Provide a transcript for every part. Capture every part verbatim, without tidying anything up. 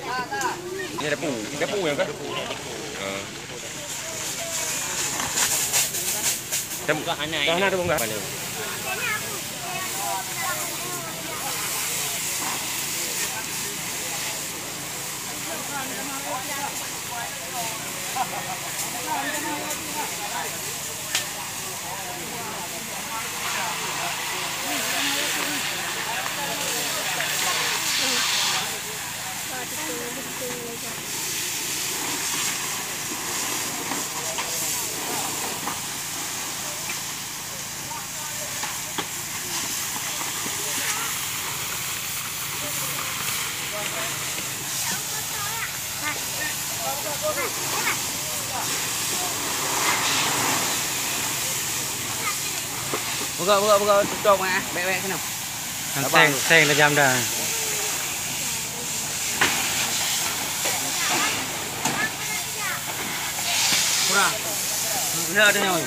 Ini ada pu, ada pu yang kan? Ha. Dah, dah, dah, dah. Buka, buka, buka, tutup, ah. Baik-baik kena. Seng, seng tajam dah. Kurang. Dah ada nyawa.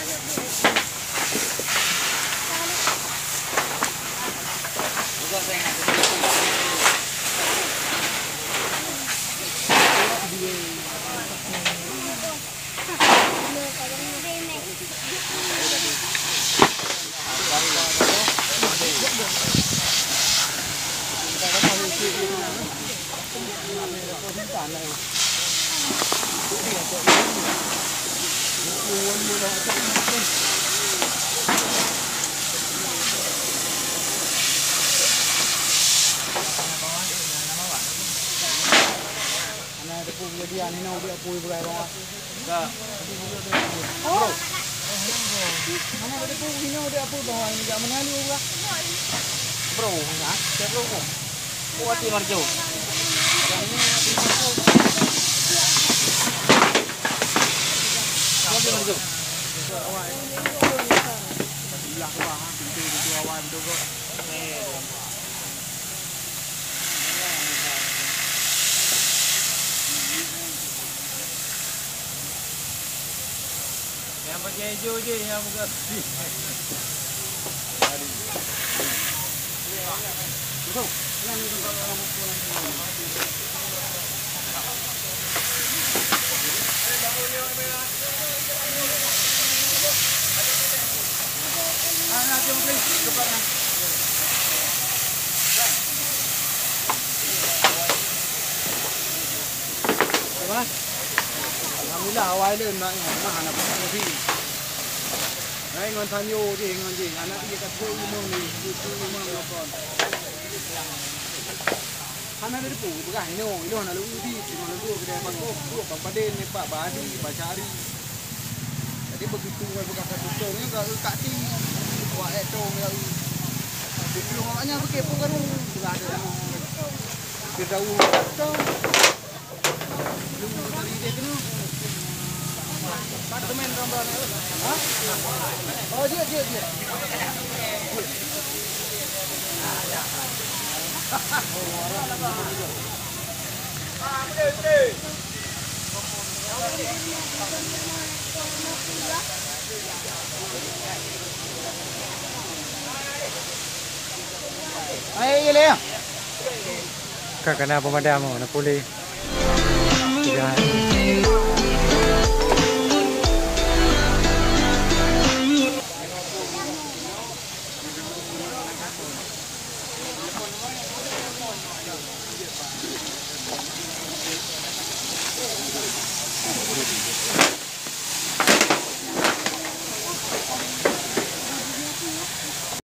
Hana teupeu keujadian, hinoe udép apui beurai bawah. Ka. Bro. Hana teupeu hinoe udép apui bawah, ini jak meunalu beurai. Bro, ha? Siap bro. Kuat di marjo. Kuat di marjo. Belah ke bawah, pintu, pintu awai, pintu bro. Nyang pakai ijo je nyang buka. Alhamdulillah, awai lôn mak nyoe, mah hana peuteupeu. Hai ngon tanyoe jih, ngon jih, aneuk jih ka trok imum ni, trok imum ngon kon. Hana lé teupeu, peugah inoe, inoe hana lé udép, cuma lé dua keude bak kok, dua bak Paden, nibak bak Adi, bak Syahri. Jadi begitu ngon peugah ka tutong, nyoe ka eu kati, wak ék tong ka eu. Beutôi awaknyan beuke peue karu, peugah ada. Keudau tong. Hai, iya lé. Ka kana pemadam, na pulih. Tiga hari.